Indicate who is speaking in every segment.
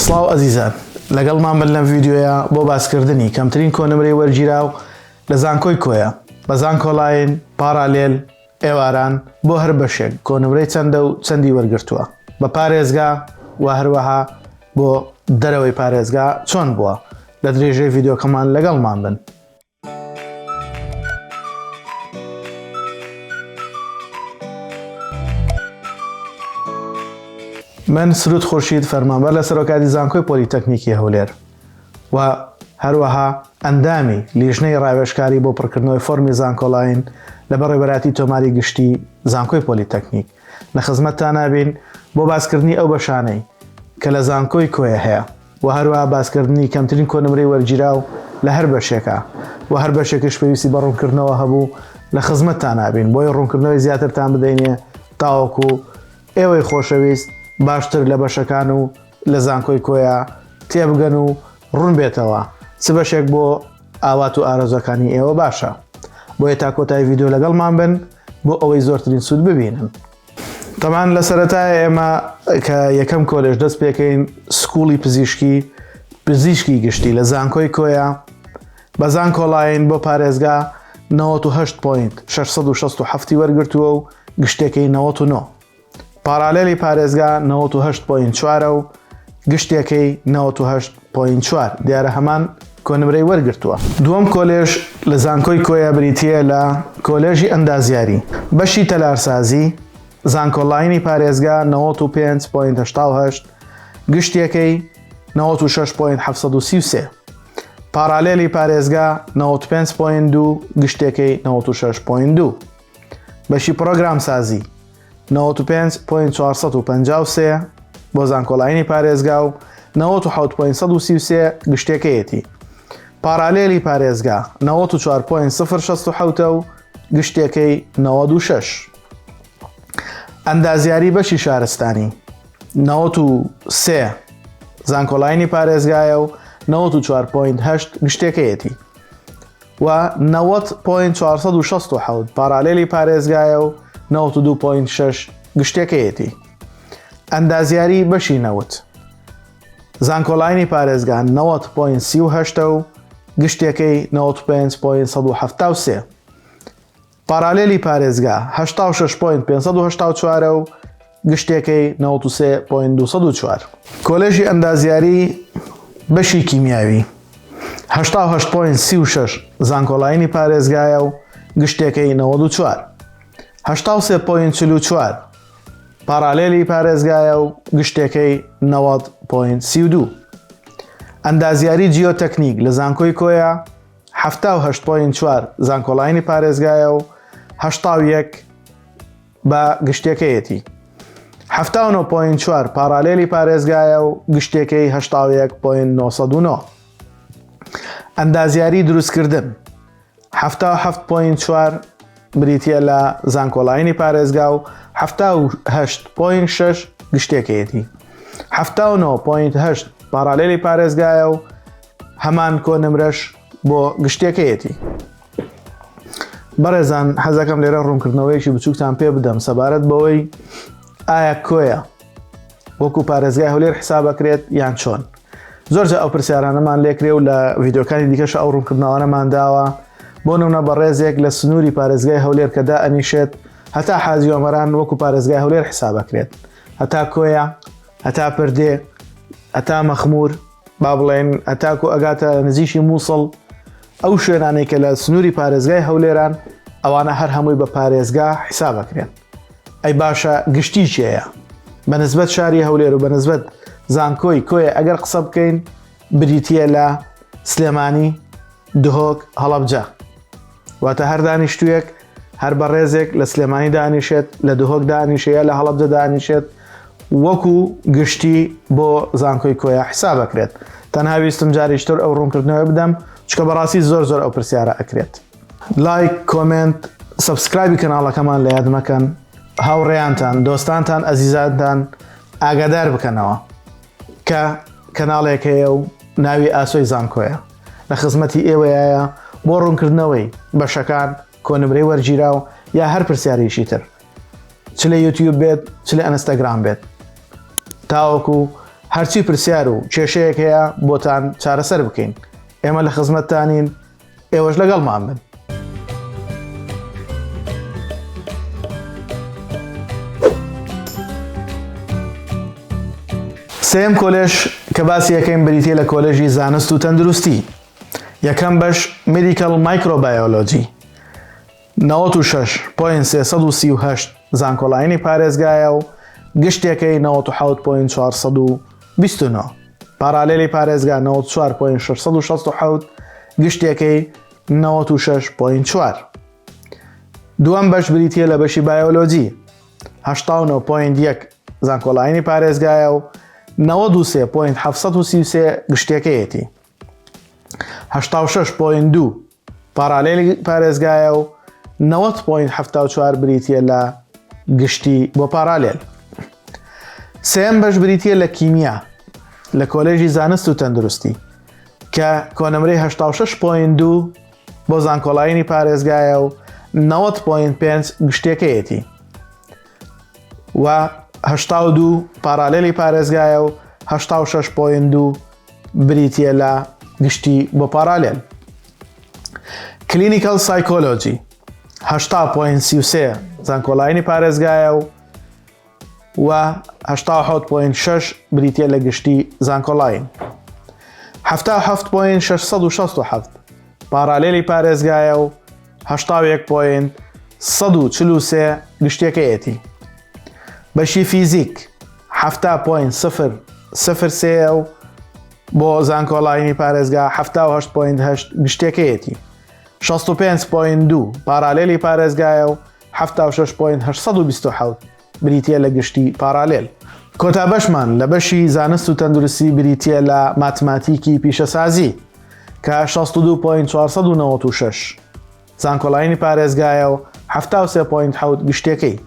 Speaker 1: سڵاو ئەزیزان لەگەڵمان بن لەم ڤیدیۆیە بۆ باسکردنی کەمترین کۆنمرەی وەرگیراو لە زانکۆی کۆیە بە زانکۆلاین پاڕالێل ئێواران بۆ هەر بەشێک کۆنمرەی چەندە و چەندی وەرگرتووە بە پارێزگا و هەروەها بۆ دەرەوەی پارێزگا چۆن بووە لە درێژەی ڤیدیۆکەمان لەگەڵمان بن. من سرود خورشید فەرمانبەر لە سەرۆکایەتی زانکۆی پۆلیتەکنیکی هەولێر و هەروەها ئەندامی لیژنەی ڕاوێژکاری بۆ پڕکردنەوەی فۆرمی زانکۆلاین لە بەڕێوەبەرایەتی تۆماری گشتی زانکۆی پۆلیتەکنیک لە خزمەتتانا بین بۆ باسکردنی ئەو بەشانەی کە لە زانکۆی کۆیە هەیە و هەروەها باسکردنی کەمترین کۆنمرەی وەرگیراو لە هەر بەشێکا و هەر بەشێکیش پێویستی بە ڕوونکردنەوە هەبوو لە خزمەتتانا بین بۆیە ڕوونکردنەوەی زیاترتان بدەینێ تاوەکو ئێوەی خۆشەویست باشتر لە بەشەکان و لە زانکۆی کۆیە تێبگەن و ڕوون بێتەوە چ بەشێک بۆ ئاوات و ئارەزوەکانی ئێوە باشە بۆیە تا کۆتای ڤیدیۆ لەگەڵمان بن بۆ ئەوەی زۆرترین سوود ببینن. تەبعەن لە سەرەتای ئێمە کە یەکەم کۆلێژ دەست پێکەین school ی پزیشکی پزیشکی گشتی لە زانکۆی کۆیە بە زانکۆلاین بۆ پارێزگا 98 point 667 وەرگرتووە و گشتێکەی 99 پارالێلی پارێزگا 98 point چوارە و گشتێکەی 98.4 دیارە هەمان کۆنمرەی وەرگرتووە. دووەم کۆلێژ لە زانکۆی کۆیە بریتییە لە کۆلێژی ئەندازیاری، بەشی تەلارسازی، زانکۆلاینی پارێزگا 95 point 88، گشتیەکەی 96 point 733، پاڕالێلی پارێزگا 95 point 2، گشتیەکەی 96 point 2. بەشی پڕۆگرامسازی 95 point 453 بۆ زانکۆلاینی پارێزگا و 97 point 133 گشتێکەیەتی. پارالێلی پارێزگا 94 point 067 و گشتێکەی 96. ئەندازیاری بەشی شارستانی 93 زانکۆلاینی پارێزگایە و 94 point 8 گشتێکەیەتی. و 90 point 467 پارالێلی پارێزگایە و 92 point 6 گشتەکەیەتی. ئەندازیاری بەشی نەوت زانکۆلاینی پارێزگا 90 point 38 و گشتەکەی 95 point 173. پارالێلی پارێزگا 86 point 584 و گشتێکەی 93 point 204. کۆلێژی ئەندازیاری بەشی کیمیاوی 88 point 36 زانکۆلاینی پارێزگایە و گشتێکەی 94. 83 point 44 پارالێلی پارێزگایە و گشتێکەی 90 point 32. ئەندازیاری جیۆتەکنیک لە زانکۆی کۆیە 78 point 4 زانکۆلاینی پارێزگایە و 81 بە گشتیەکەیەتی. 79 point 4 پاڕالێلی پارێزگایە و گشتیەکەی 81 point 909. ئەندازیاری دروستکردن 77 point 4 بریتییە لە زانکۆلاینی پارێزگا و 78 point 6 گشتیەکەیەتی. 79 point 8 پاڕالێلی پارێزگایە و هەمان کۆنمرەش بۆ گشتیەکەیەتی. بەڕێزان حەزەکەم لێرە ڕوونکردنەوەیەکی بچووکتان پێ بدەم سەبارەت بەوەی ئایا کۆیە وەکو پارێزگای هەولێر حسابەکرێت یان چۆن زۆرجە ئەو پرسیارانەمان لێکرێ و لە ڤیددیوکانی دیکەش ئەو ڕوونکردنەوانەمان داوە بۆ نمونە بەڕێزێک لە سنووری پارێزگای هەولێر کە دائەنیشێت هەتا حاجی ئۆمەران وەکو پارێزگای هەولێر حسابەکرێت هەتا کۆیە هەتا پردێ هەتا مەخمور با بڵێن هەتاکو ئەگاتە نزیکی مووسڵ ئەو شوێنانەی کە لە سنووری پارێزگای هەولێران ئەوانە هەر هەمووی بە پارێزگا حیساب ئەکرێن ئەی باشە گشتی کێیە بە نسبەت شاری هەولێر و بە نسبەت زانکۆی کۆیە ئەگەر قسە بکەین بریتە لە سلێمانی دهۆک هەڵەبجە واتە هەر دانیشتوویەک هەر بەڕێزێک لە سلێمانی دانیشێت لە دهۆک دانیشێ یا لە هەڵەبجە دانیشێت وەکو گشتی بۆ زانکۆی کۆیە حساب ئەکرێت تەنها ویستم جارێکی تر ئەو ڕوونکردنەوە بدەم چکە بەڕاستی زۆر زۆر ئەو پرسیارە ئەکرێت like comment subscribe ی کەناڵەکەمان لە یاد مەکەن هاوڕێیانتان دۆستانتان ئەزیزانتان ئاگادار بکەنەوە کە کەناڵێک هەیە و ناوی ئاسۆی زانکۆیە لە خزمەتی ئێوەیە بۆ ڕوونکردنەوەی بەشەکان کۆنمرەی وەرگیراو یا هەر پرسیارێکی تر چ لە یوتیوب بێت چ لە ئەنستاگرام بێت تاوەکو. هەرچی پرسیار و کێشەیەک هەیە بۆتان چارەسەر بکەین. ئێمە لە خزمەتتانین، ئێوەش لەگەڵمان بن. سێیەم کۆلێژ کە باسی ئەکەین بریتیە لە کۆلێژی زانست و تەندروستی. یەکەم بەش Medical Microbiology 96 point 338 زانکۆلاینی پارێزگایە و گشتێکەی 97 point 429 پارالێلی پارێزگا 94 point 667 گشتێکەی 96 point 4 دووەم بەش بریتیە لە بەشی بایۆلۆجی 89 point 1 زانکۆلاینی پارێزگایە و 93 point 733 گشتێکەیەتی 86 point 2 پارالێلی پارێزگایە و 90 point 74 بریتیە لە گشتی بۆ پارالێل. سێم بەش بریتیە لە کیمیا لە کۆلێژی زانست و تەندروستی کە کۆنمرەی 86 point 2 بۆ زانکۆلاینی پارێزگایە و 90 point 5 گشتێکەیەتی و 82 پارالێلی پارێزگایە و 86 point 2 بریتییە لە گشتی بۆ پارالێل. Clinical Psychology 80 point 33 زانکۆلاینی پارێزگایە و و 87.6 بریتییە لە گشتی زانکۆلاین. 77.667 پارالێلی پارێزگایە و 81 point 143 گشتیەکەیەتی. بەشی فیزیک 70 point 0 سفر سێیە و بۆ زانکۆلاینی پارێزگا 78 point هەشت گشتێکەیەتی. 65 point دوو پارالێلی پارێزگایە و 76 point 827 بریتییە لە گشتی پارالێل. کۆتا بەشمان لە بەشی زانست و تەندروستی بریتییە لە ماتماتیکی پیشەسازی کە 62 point 496 زانکۆلاینی پارێزگایە و 73 point حەوت گشتیەکەی،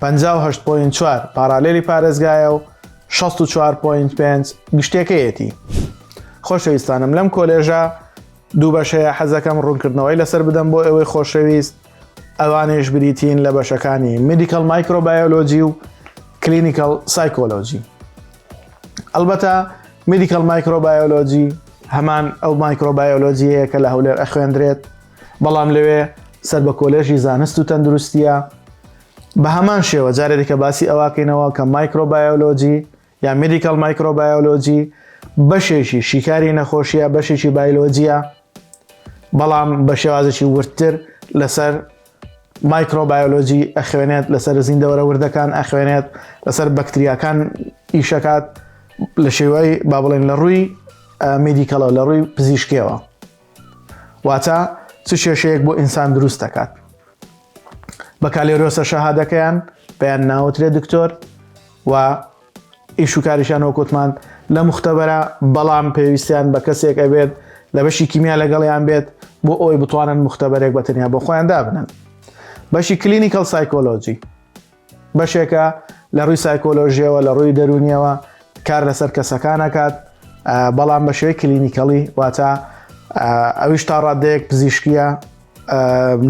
Speaker 1: 58 point چوار پارالێلی پارێزگایە و 64 point پێنج گشتیەکەیەتی. خۆشەویستانم لەم کۆلێژە دوو بەش هەیە حەزەکەم ڕوونکردنەوەی لەسەر بدەم بۆ ئێوەی خۆشەویست ئەوانیش بریتین لە بەشەکانی Medical Microbiology و Clinical Psychology. ئەلبەتە Medical Microbiology هەمان ئەو مایکرۆبایۆلۆجیەیە کە لە هەولێر ئەخوێندرێت بەڵام لەوێ سەر بە کۆلێژی زانست و تەندروستیە بە هەمان شێوە جارێ دیکە باسی ئەواکەینەوە کە مایکرۆبایۆلۆجی یا Medical Microbiology بەشێکی شیکاری نەخۆشیە بەشێکی بایلۆجیە بەڵام بە شێوازێکی وردتر لەسەر مایکرۆبایۆلۆجی ئەخوێنێت لەسەر زیندەوەرە وردەکان ئەخوێنێت لەسەر بەکتریاکان ئیشەکات لە شێوەی با بڵێن لە ڕووی medical ەوە لە ڕووی پزیشکیەوە واتە چ کێشەیەک بۆ ئینسان دروست دەکات بەکالۆریۆسە شەهادەکەیان پێیان ناوترێ دکتۆر و ئیش و کاریشیان وەک وتمان لە موختەبەرە، بەڵام پێویستیان بە کەسێک ئەبێت لە بەشی کیمیا لەگەڵیان بێت بۆ ئەوەی بتوانن موختەبەرێک بە تەنیا بۆ خۆیان دابنێن. بەشی Clinical Psychology بەشێکە لە ڕووی سایکۆلۆژیەوە لە ڕووی دەروونیەوە کار لەسەر کەسەکان ئەکات بەڵام بە شێوەی clinical ی واتە ئەویش تا ڕادەیەک پزیشکیە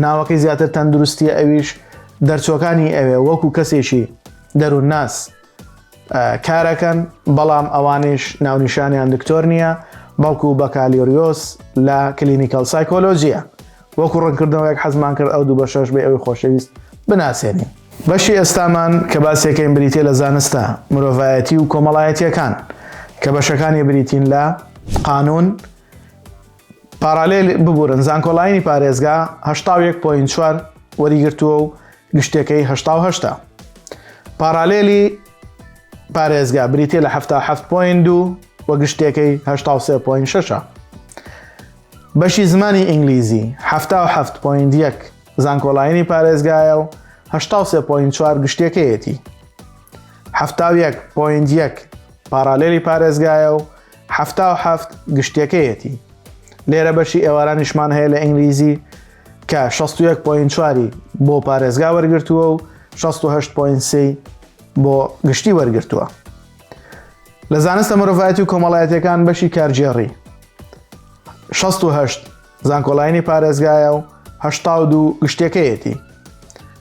Speaker 1: ناوەکەی زیاتر تەندروستیە ئەویش دەرچوەکانی ئەوێ وەکو کەسێکی دەروونناس کارەکەن بەڵام ئەوانیش ناونیشانیان دکتۆر نییە بەڵکو بەکالیۆریۆس لە Clinical Psychology یە وەکو ڕوونکردنەوەیەک حەزمان کرد ئەو دوو بەشەش بێ ئەوی خۆشەویست بناسێنین. بەشی ئێستامان کە باسیەکەین بریتیە لە زانستە مرۆڤایەتی و کۆمەڵایەتیەکان کە بەشەکانی بریتین لە قانون، پارالێل ببورن زانکۆلاینی پارێزگا 81 point چوار وەریگرتووە و گشتەکەی 88 پارالێلی پارێزگا بریتە لە 77 point دوو و گشتەکەی 83 point شەشە. بەشی زمانی ئینگلیزی 77 point یەک زانکۆلاینی پارێزگایە و 83 point چوار گشتەکەیەتی. 71 point یەک پارالێلی پارێزگایە و 77 گشتیەکەیەتی. لێرە بەشی ئێوارانیشمان هەیە لە ئینگلیزی کە 61 point چواری بۆ پارێزگا وەرگرتووە و 68 point سێی بۆ گشتی وەرگرتووە. لە زانستە مرۆڤایەتی و کۆمەڵایەتیەکان بەشی کارگێڕی 68 زانکۆلاینی پارێزگایە و 82 گشتیەکەیەتی.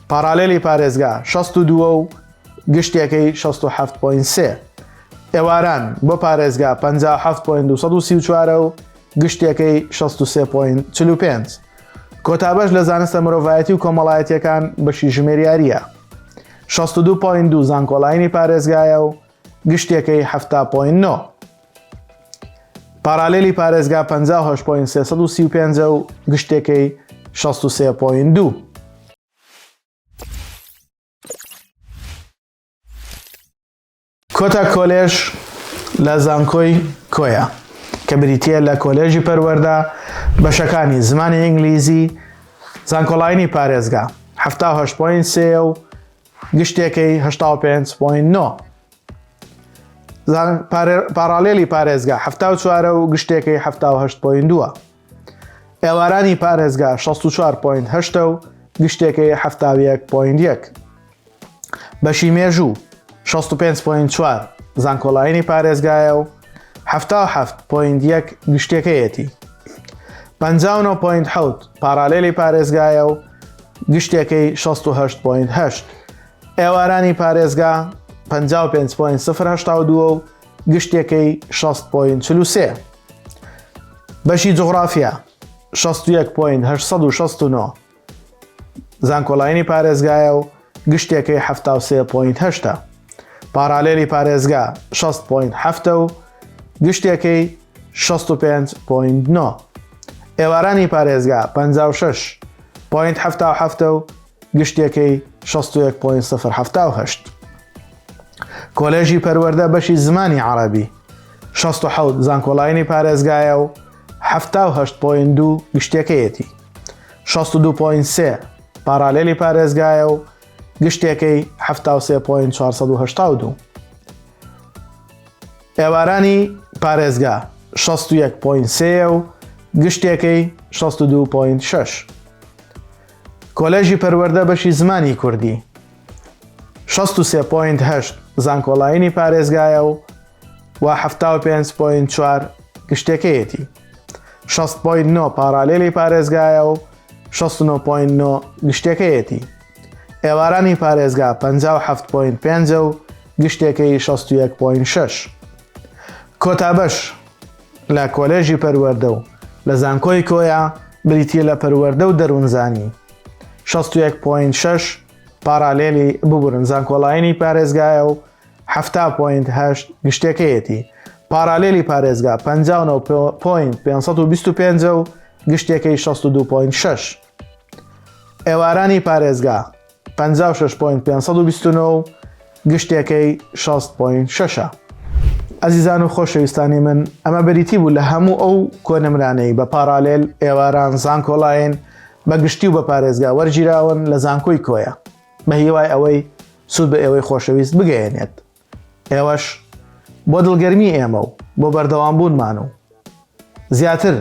Speaker 1: پارالێلی پارێزگا 62 و گشتیەکەی 67 point سێ. ئێواران بۆ پارێزگا 57 point 234 و گشتیەکەی 63 point 45. کۆتا بەش لە زانستە مرۆڤایەتی و کۆمەڵایەتیەکان بەشی ژمێریاریە. 62 point 2 زانکۆلاینی پارێزگایە و گشتیەکەی 70 point 9. پارالێلی پارێزگا 58 point 335 و گشتێکەی 63 point 2. کۆتا کۆلێژ لە زانکۆی کۆیە کە بریتییە لە کۆلێژی پەروەردە بەشەکانی زمانی ئینگلیزی زانکۆلاینی پارێزگا 78.3 و گشتێکەی 85.9 پاراڵێلی پارێزگا 74 و گشتێکەی 78.2 ئێوارانی پارێزگا 64.8 و گشتێکەی 71.1 بەشی مێژوو 65.4 زانکۆلاینی پارێزگایە و 77.1 گشتێکەیەتی 59.7 پارالێلی پارێزگایە و گشتێکەی 68.8 ئێوارانی پارێزگا 55.082 و گشتێکەی 60.43 بەشی جوغرافیا 61.869 زانکۆلاینی پارێزگایە و گشتێکەی 73 point هەشتە. پارالێلی پارێزگا 60 point هەفتە و گشتێکەی 65 point نۆ. ئێوارانی پارێزگا 56 point هەفتا و هەفتە و گشتێکەی 61 point سفر 78. کۆلێژی پەروەردە بەشی زمانی عەڕەبی 67 زانکۆلاینی پارێزگایە و 78 point دوو گشتێکەیەتی. 62 point سێ پارالێلی پارێزگایە و گشتێکەی 73 point 482. ئێوارانی پارێزگا 61 point سێ و گشتێکەی 62 point 6. کۆلێژی پەروەردە بەشی زمانی کوردی 63 point 8 زانکۆلاینی پارێزگایە و و 75 point 4 گشتێکەیەتی. 60 point 9 پارالێلی پارێزگایە و 69 point 9 گشتێکەیەتی. ئێوارانی پارێزگا 57 point 5 و گشتێکەی 61 point 6. کۆتا بەش لە کۆلێژی پەروەردە و لە زانکۆی کۆیە بریتییە لە پەروەردە و دەروونزانی 61 point 6 پارالێلی ببورن زانکۆلاینی پارێزگایە و 70 point 8 گشتێکەیەتی پارالێلی پارێزگا 59 point 525 و گشتێکەی 62 point 6 ئێوارانی پارێزگا 56 point 529 و گشتێکەی 60 point 6ە. ئەزیزان و خۆشەویستانی من ئەمە بریتی بوو لە هەموو ئەو کۆنمرانەی بە پارالێل ئێواران زانکۆلاین بە گشتی و بە پارێزگا وەرگیراون لە زانکۆی کۆیە بە هیوای ئەوەی سوود بە ئێوەی خۆشەویست بگەیەنێت ئێوەش بۆ دڵگەرمی ئێمە و بۆ بەردەوام بوونمان و زیاتر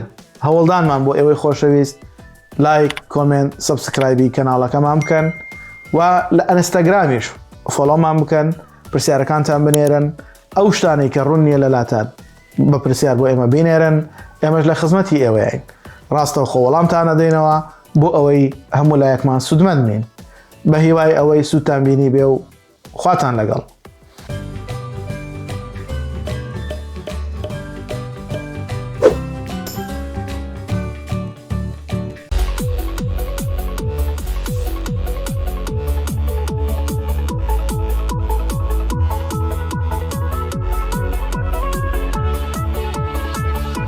Speaker 1: هەوڵدانمان بۆ ئێوەی خۆشەویست لایک comment subscribe ی کەناڵەکەمان بکەن و لە ئەنستاگرامیش follow مان بکەن پرسیارەکانتان بنێرن ئەو شتانەی کە ڕوون نییە لە لاتان بە پرسیار بۆ ئێمە بینێرن ئێمەش لە خزمەتی ئێوەین ڕاستەوخۆ وەڵامتان ئەدەینەوە بۆ ئەوەی هەموو لایەکمان سوودمەند بین بە هیوای ئەوەی سوودتان بینی بێ و خواتان لەگەڵ.